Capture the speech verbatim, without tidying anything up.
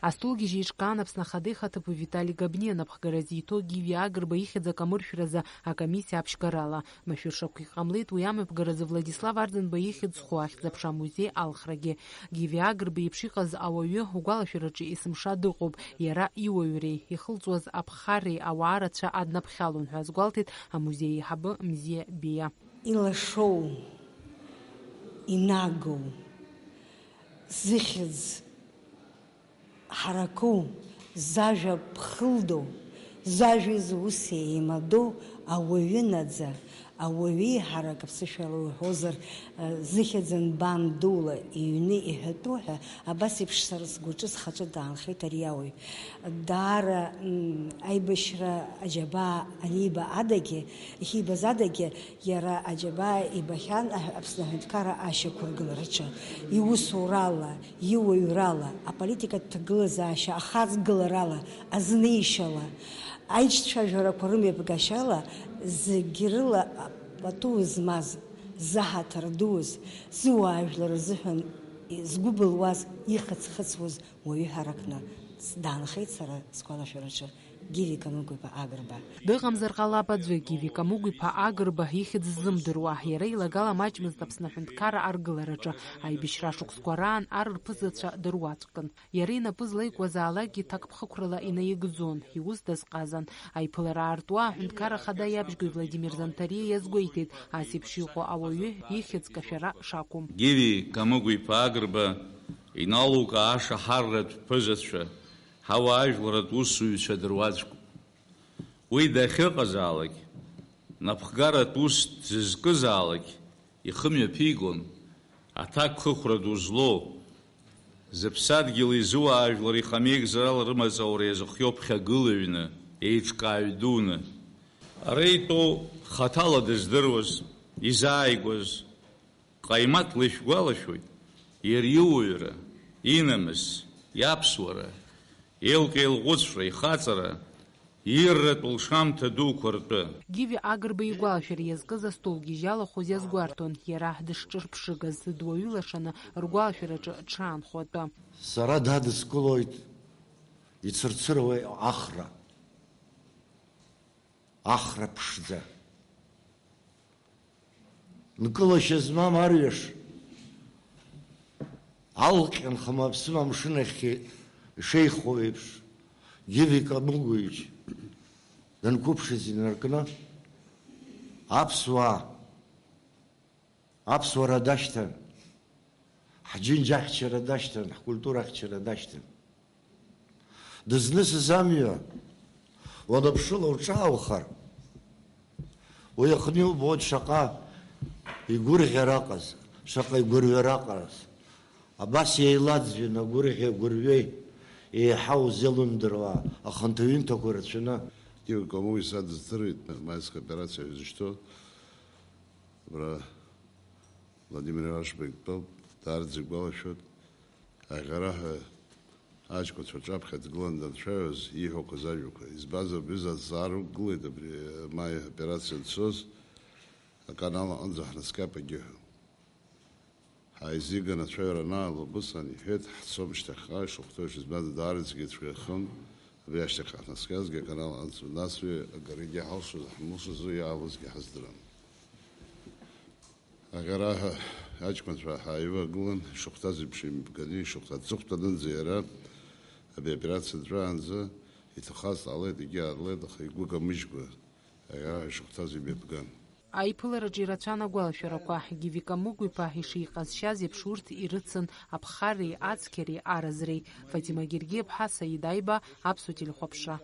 Астолгьежь еиҿкаан Аԥсны Ахада ихаҭыԥуаҩ Витали Габниа анапхгара зиҭо Гиви Агрба ихьӡ акамыршәразы акомиссиа аԥшьгарала. Машәыршақә иҟамлеит уи амҩаԥгаразы Владислав Арӡынба ихьӡ зху ахьӡ-аԥша амузеи алхрагьы. Гиви Агрба еиԥш иҟаз ауаҩы угәалашәараҿы есымша дыҟоуп. Иара иуаҩреи, ихылҵуаз аԥхарреи ауаа рацәа аднаԥхьалон ҳәа азгәалҭеит амузеи аиҳабы Мзиа Биа. Илашоу, инагоу, зыхьӡ ҳаракоу, зажәа ԥхылдоу, зажәа изы ус еимадоу ауаҩы наӡа, ауаҩы иҳарак аԥсышәала уҳәозар, зыхьӡ нбан дула иҩны иҳәатәу ҳәа, абас еиԥш сара сгәаҿы схаҿы даанхеит ари ауаҩ. Даара, м, аибашьра аџьабаа аниба адагьы, иахьибаз адагьы, иара аџьабаа ибахьан аҳ-, Аԥсны аҳәынҭқарра ашьақәыргылараҿы, иусурала, иуаҩрала, аполитикатә ҭагылазаашьа ахаҵгыларала, азнеишьала, аиҿцәажәарақәа рымҩаԥгашьала, зегь рыла пату змаз, зыҳаҭыр дуз, зыуаажәлар рзыҳәан згәы былуаз, ихыҵ-хыҵуаз уаҩы ҳаракны даанхеит сара сгәалашәараҿы Гиви Камыгә-иԥа Агрба. Дыҟамзар ҟалап аӡәы, Гиви Камыгә-иԥа Агрба ихьӡ ззымдыруа, иара илагала маҷмызт Аԥсны аҳәынҭқарра аргылараҿы, аибашьра шықәсқәа раан ар рԥызацәа дыруаӡәкын. Иара инапы злаикуазаалакгьы ҭакԥхықәрала инаигӡон, иус дазҟазан. Аиԥылара аартуа аҳәынҭқарра ахада иабжьгои Владимир Занҭариа иазгәеиҭеит, ас еиԥш иҟоу ауаҩы ихьӡ кашәара шакәым. Гиви Камыгә-иԥа Агрба иналукаа ашаҳаратә ԥызацәа, ҳауаажәларатә усзуҩцәа дыруаӡәкуп. Уи дахьыҟазаалак, напхгаратә ус дызкызаалак ихы мҩаԥигон, аҭакԥхықәра ду злоу, зыԥсадгьыли зыуаажәлари хамеигӡарала рымаҵ аура иазыхиоу ԥхьагылаҩны, еиҿкааҩ дуны. Ара итәоу хаҭала дыздыруаз, изааигәаз, Ҟаимаҭ лышәгәалашәоит, иара иуаҩра, инамыс, иаԥсуара, еилкеилҟәыцәра, ихаҵара, ирратә лшамҭа дуқәа ртәы. Гиви Агрба игәалашәара иазкыз астол гьежьы алахәыз иазгәарҭон, иара дышҿырԥшыгаз, дуаҩы лашаны ргәалашәараҿы дшаанхо атәы. Сара дадыскылоит ицырцыруа ахра. Ахра ԥшӡа. Нкылашьа змам арҩаш. Алҟьан хымаԥсым амшын ахь ишеихо еиԥш, Гиви Камыгәиевич данқәыԥшыз инаркны, аԥсуаа, аԥсуара дашьҭан, ҳџьынџь ахьчара дашьҭан, ҳкультура ахьчара дашьҭан. Дызнысыз амҩа уаныԥшыло уҿааухар, уи аҟны иубоит шаҟа игәырӷьара аҟаз, шаҟа игәырҩара аҟаз. Абас еилаӡҩан агәырӷьа-гәырҩеи еиҳау зеилымдыруа ахынҭаҩынҭақәа рацәаны. Гиви Камыгәи са дыздыруеит, Маиски операциа ҳәа изышьҭоу. Абра Владимир Иошба иктәоуп, даарӡа игәалашәоит. Аӷьараҳәа аҷкәынцәа рҿаԥхьа дгылан данцәажәоз ииҳәақәаз ажәақәа. Избанзар, бҩыза азҵаара уқәгылеит абри, маи операциа анцоз, аканал аҟынӡа ҳнаскьап егьиҳәо. Ҳааизиган ацәажәара анаалга, убысҟан иҳәеит, ҳцом шьҭахьҟа, ишахәҭоу еиԥш, избанзар, даараӡагьы ицәгьахом абри ашьҭахьҟа ҳнаскьазгьы аканал аҟынӡа. Нас уи агарагьы ҳалшоз, ҳмылшоз, уи иаалозгьы ҳаздырам. Аӷьараҳәа аҷкәынцәа ҳааивагылан, ишахәҭаз еиԥш еимыбганы, ишахәҭа аҵыхәтәанынӡа иара абри аоперациа дҵәаанӡа иҭахаз ҟалеит, егьи аарлеит, аха игәы камыжькәа аӷьараҳәа ишахәҭаз имҩаԥган. Аиԥылараҿы ирацәан агәалашәарақәа, Гиви Камыгәиԥа ишиҟазшьаз еиԥш урҭ ирыцын аԥхарреи ацқьареи аразреи. Фатима Гергиаԥҳа, Саид Аиба, Аԥсуа телехәаԥшра.